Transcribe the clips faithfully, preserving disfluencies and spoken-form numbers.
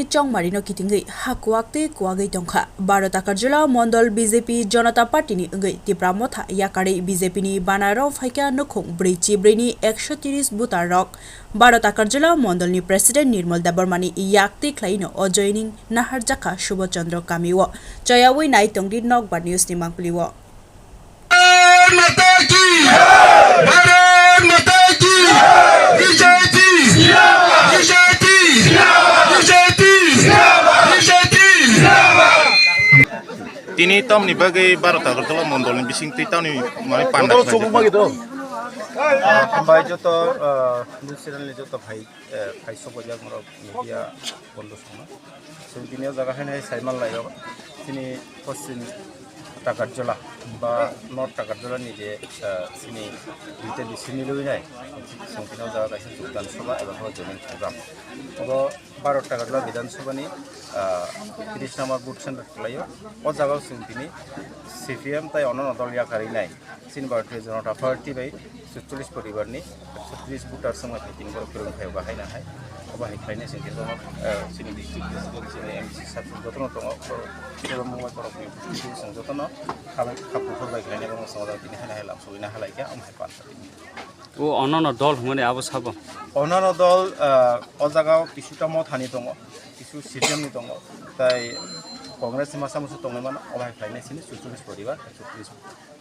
Chongmarino kitingwi ha kuwak tei kuwagwi tongkha. Baro Takarjala Mondol B J P Janata Party ni wngwi Tipra Motha yakarwi B J P ni banaro phaikha nukhung brwi chibrwi ni ekso tris voter rok. Baro Takarjala Mondol ni President Nirmal Debbarma ni yak twi khlaino o joining naharjakha Subhash Chandra Kami o. Chayawi nai tongdi Nokbar News ni mangpili o. Bharat माता की, भारत माता की, B J P, B J P, B J P, B J P. Tini tamni bagwi Baro Takarjala Mondol ni bising twi tamni mani panda khlai jak. Hambai joto, ah, news channel ni joto phai, eh, phai sokojak norok media bondo songno. Chwng tini o jaga haino hai sai manlai o. Chini Poschim Takarjala ba North Takarjala ni je, ah, chini duita bising milwi nai. Chwng tini o jaga kaisa Bidhan Sabha eba bo joining program. Obo Baro Takarjala Bidhan Sabha ni, ah, tris number booth center kwlai o. O jaga o chwng tini C P M tai onno dol yakarwi nai. Chini Bharatiya Janata Party bai sucholish poribar ni sucholish voter songma tini borok kwrwng khaio bahai na hai. Obo hai khlainai chwng tini borok, eh, chini district president, chini M D C sir jotono tongo, borok, borok mungbai borok ni chwng jotono khalai kha kuphur bai khlainai borok songma tini hai na hai lam sogwi na halai kha, omo hai pan. O onno dol hwnmani abo sabo? Onno dol, eh, o jaga o kisuta mothani tongo, kisu C P M ni tongo, tai Congress ni masa musu tongwi mano, obo hai khlainai chini sucholish poribar, sucholish.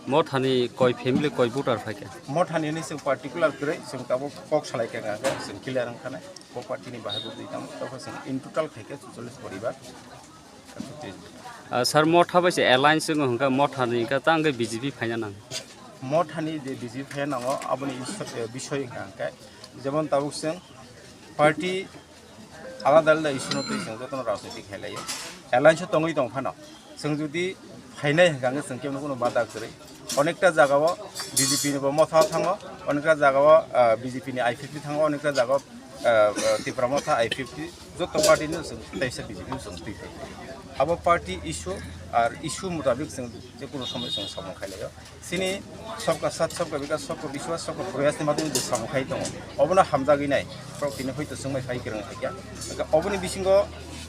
Mothani koi family, koi voter phaikha? Mothani hwnwi chwng particular kwrwi, chwng tabuk kok salai kha, hwnka khe chwng clear wngkha nai, kok party ni bahai bo twi tamo, tokha chwng in total khaikhe sucholish poribar. Ah, sir, Motha bai se alliance wngwi hwnka, Mothani hwnka tangwi B J P phaina nang? Mothani je B J P phaina nango, aboni is-, eh, bisoi hwnka hwnkhe, jemon tabuk chwng party alada alada issue no twi chwng jotono rajniti khlai laio. Alliance o tongwi tong phano, chwng jodi phainai hwnkha hwnkhe chwng kebo no bada kwrwi. Onekta jaga o B J P ni bo motha thango, onekta jaga o, ah, B J P ni I P F T thango, onekta jaga o, ah, ah, Tipra Motha I P F T, joto party no chwng teisa B J P no chwng twi phai. Abo party issue, ar issue mutabik chwng je kono somoi chwng samung khai laio. Chini Sabka Saath, Sabka Vikas, Sabka Vishwas, Sabka Prayas ni madhyome je samung khai tongo, obono hamjagwi nai, borok tini hoito chwngbai phai kwrwng khaikha. Hwnkhe oboni bisingo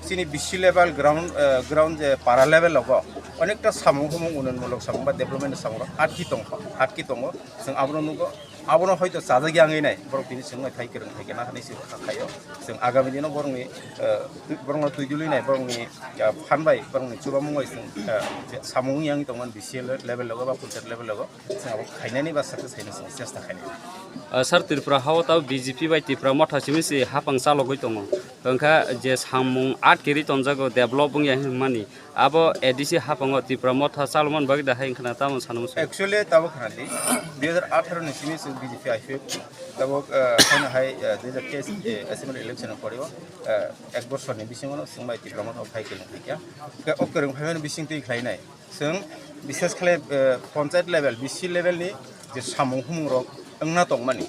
chini B C level ground, eh, ground je para level o onekta samung humung unnayonmulok samung ba development ni samung rok atki tongkha, atki tongo, chwng abono nugo. Abono hoito chajak yang nai, borok tini chwngbai phai kwrwng khaikha, na hinwi se kha khaio. Chwng agami dino borokni, eh, borokno twi dului nai, borokni, eh, phan bai, borokni chubamung bai chwng, eh, samung yang tongmani B C level logo ba panchayat level logo. Chwng abo khainani ba success khainani chwng chesta khainani. Ah, sir, Tripura hao tabo B J P bai Tipra Motha simi se hapang chalogwi tongo. Wngkha je samung atkiri tonjago, develop wngya hinmani. Abo A D C hapango Tipra Motha chalomani bagwi da hai wngkhana tamo sanamo se. Actually, tabo khanadi, dui hajar atharo ni simi chwng B J P I P F tabo, ah, haino hai, ah, dui hajar teis, eh, assembly election pore o, ah, ek bosor ni bisingo no chwng bai Tipra Motha phai kwrwng khaikha. Khe o kwrwng phaimani bising twi khlainai. Chwng bishes khlai, eh, panchayat level, B C level ni je samung humung rok wngna tongmani.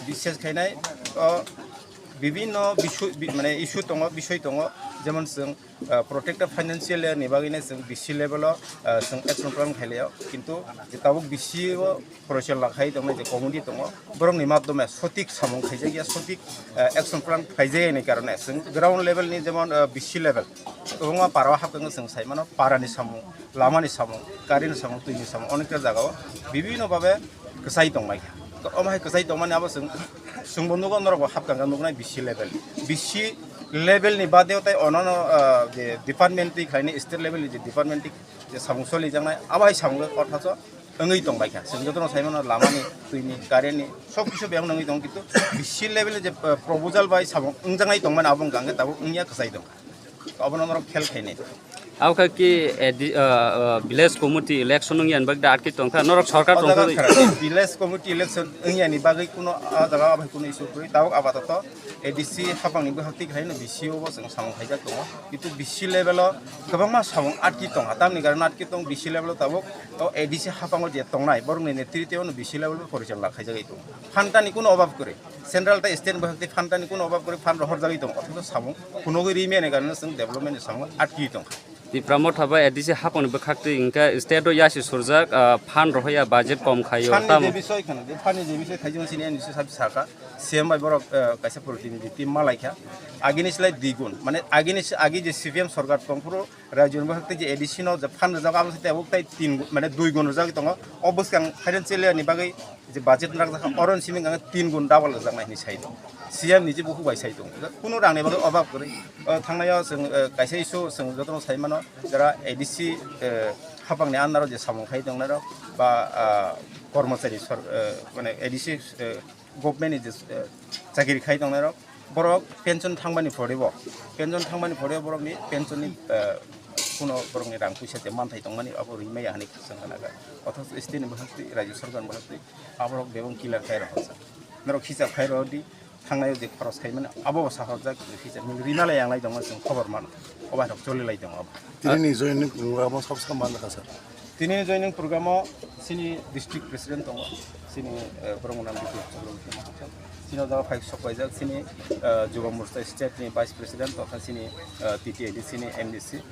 Bishes khainai, o, bibinno bisu-, bi-, mane issue tongo, bisoi tongo, jemon chwng, eh, protected financial year ni bagwi no chwng B C level o, eh, chwng action plan khailaiyo, kintu je tabuk B C o Prochel lakhai tongnai je committee tongo, borokni madhyome sotik samung khaijakya, sotik, eh, action plan khaijakya ni karone chwng ground level ni jemon, eh, B C level kwbangma para o hapkha wngkha chwng sai mano, para ni samung, lama ni samung, current ni samung, twi ni samung, onekta jaga o bibinno babe kwchai tongmai kha. To omo hai kwchai tongmani abo chwng, chwngbo nugo norokbo hapkha wngkha nuknai B C level, B C level ni bade o tai onono, eh, je department twi khlainai state level ni je department twi je samung solijaknai abo hai samung khe kothaso wngwi tongbaikha. Chwng jotono saimano lamani, twini, currentni sob kisu bebak wngwi tongo, kintu B C level ni je, eh, proposal bai samung wngjaknai tongmani abo wngkha hwnkhe tabuk wngya kwchai tongkha. Abono norok khel khainai. Abokha ki, eh, di-, ah, ah, village committee election wngya ni bagwi da atki tongkha, norok sorkar tongkha. Village committee election wngya ni bagwi kuno ah jaga abai kuno issue kwrwi. Tabuk apatoto A D C hapangni bwkhak twi khaino B C O bo chwng samung khaijak tongo. Kintu B C level o kwbangma samung atki tongkha. Tamni karone atki tong B C level o tabuk o A D C hapango je tongnai borokni netritwno B C level o porichalna khaijagwi tongo. Phantani kuno obab kwrwi. Central tei state bwkhak twi phantani kuno obab kwrwi, phan rohorjagwi tongo. Othocho samung phunugwi rimani karone chwng development ni samung atki tongkha. Tipra Motha bai A D C hapangni bwkhaktwi hwnkhe state o yasi surjak, ah, phan rohorya budget kom khaio. Phan ni tamo je bisoi kheno, je phan ni je bisoi khaijima sini N D C sab saka, C M bai borok, ah, kaisa protinidhi team malaikha. Agini slai dui gun, mane agini, agi je C P M sorkar tongphuru, rajyoni bwkhak tei je A D C no je phan rwjak, abo se tei abo tei tin gu-, mane dui gun rwjagwi tongo. O bwskang financial year ni bagwi je budget nang jakha, oro ni simi hwnka khe tin gun double rwjaknai hinwi sai tongo. C M ni je bukhuk bai sai tongo. Kunu rang ni bagwi obab kwrwi. O thangnai o chwng, eh, kaisa issue chwng jotono sai mano, jara A D C, eh, hapang ni under o je samung khai tongnai rok ba, ah, kormochari sor-, eh, mane A D C, eh, government ni je, eh, chakiri khai tongnai rok, borok pension thangmani pore bo, pension thangmani pore borok ni pension ni, eh, kuno borok ni rang puisa je manthai tongmani abo rwi maya hinwi khasang kana kha. Othocho state ni bwkhak twi, rajya sorkar ni bwkhak twi aborok bebak killer khai rok kha. Norok hisab khai rw di, thangnai o je khoros khai mani abo bo sahorjak, hisab ni rina lai yang lai tongma chwng khobor mano, o bai rok choli lai tongo abo. Tini ni joining program o sab sab man kha sir. Tini joining program o chini district president tongo, chini, eh, borok mwnam Bipul Chakraborty Mahathai. Chini o jaga phai sok paijak chini, eh, Juba Morcha state ni vice president totha chini, eh, T T A D C ni M D C, eh,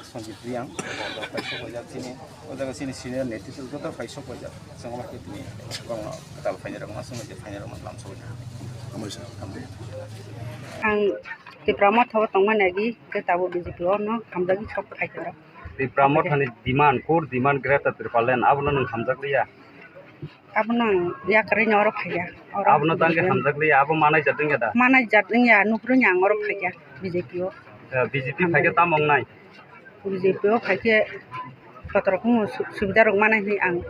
Sanjib Reang, o jaga phai sok paijak chini, o jaga chini senior netritw joto phai sok paijak. Chwng omo khe tini borokno kwtal phainairokno, aswk nai je phainairokno lam sogwi thango. Hambai sir. Ang Tipra Motha o tongmani agi khe tabuk B J P o no hamjagwi sok phaikha. Tipra Motha ni demand, core demand Greater Tipraland, abono nwng hamjakliya? Abono ang yakarwi no oro phaiya. Oro Abono tang khe hamjakliya, abo manai jat wngya da? Manai jat wngya, nuhurwi ang oro phaiya B J P o. Eh, B J P phaikhe tamo wngnai? B J P o phaikhe kotorok wngmo su-, subida rok manai hinwi ang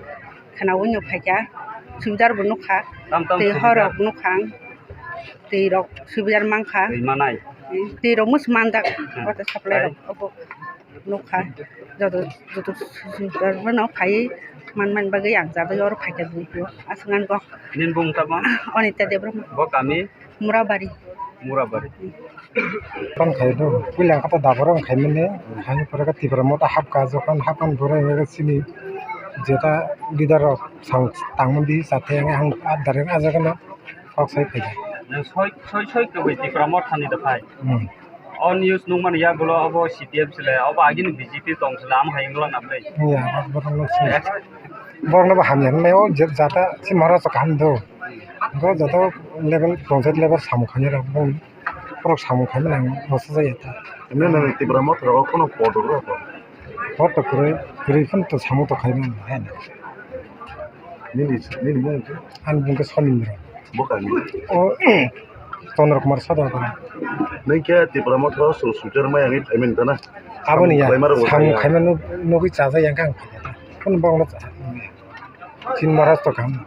khwnaui no phaikha. Subida rok bo nukha. Tam tam Tei subida? Horok nukha ang. Tei rok subida mankha. Tei manai? Tei rok musu manjak. Hmm. Water supply rok obo. Nukha, joto, joto, joto no phaiwi manmani bagwi ang jagwi oro phaikha dui kio, aswk nang kok. Nini bung tamo? Onita Debbarma. Bo kami? Murabari. Murabari. Pan khai do, puila kata daboro khai mene, hai pore ka Tipra Motha hapka, jokhon hapan pore ka sini jeta leader rok sang tangmani sathe ang, ang adare ajaga no. Kok sai phaikha. Nang soi, soi, soi kwbwi Tipra Motha ni da phai. Hmm. O news nukmani yagulo obo C P M sile, obo agini B J P tong sile, amo hai wngla na ble. Ya, borok no sini. Borok no bo hamya nai o je jata si mora so kaham do. Bo joto level, panchayat level samung khainai rok bo, borok samung khaimani ang mosa jaya ta. Emne nang Tipra Motha rok kono photo rok. Photo kwrwi, kwrwi phano to samung to khaimani hai na. Nini, nini mung khe? Ani mung khe Sonindra. Bo kami? O, Chandra Kumar Sodha. Nini khe Tipra Motha o su-, suchar mai ani payment dana? Aboni ya, samung khaima nu-, nugui chaja yang kang. Kun bong no cha. Chin Maharaj to kam.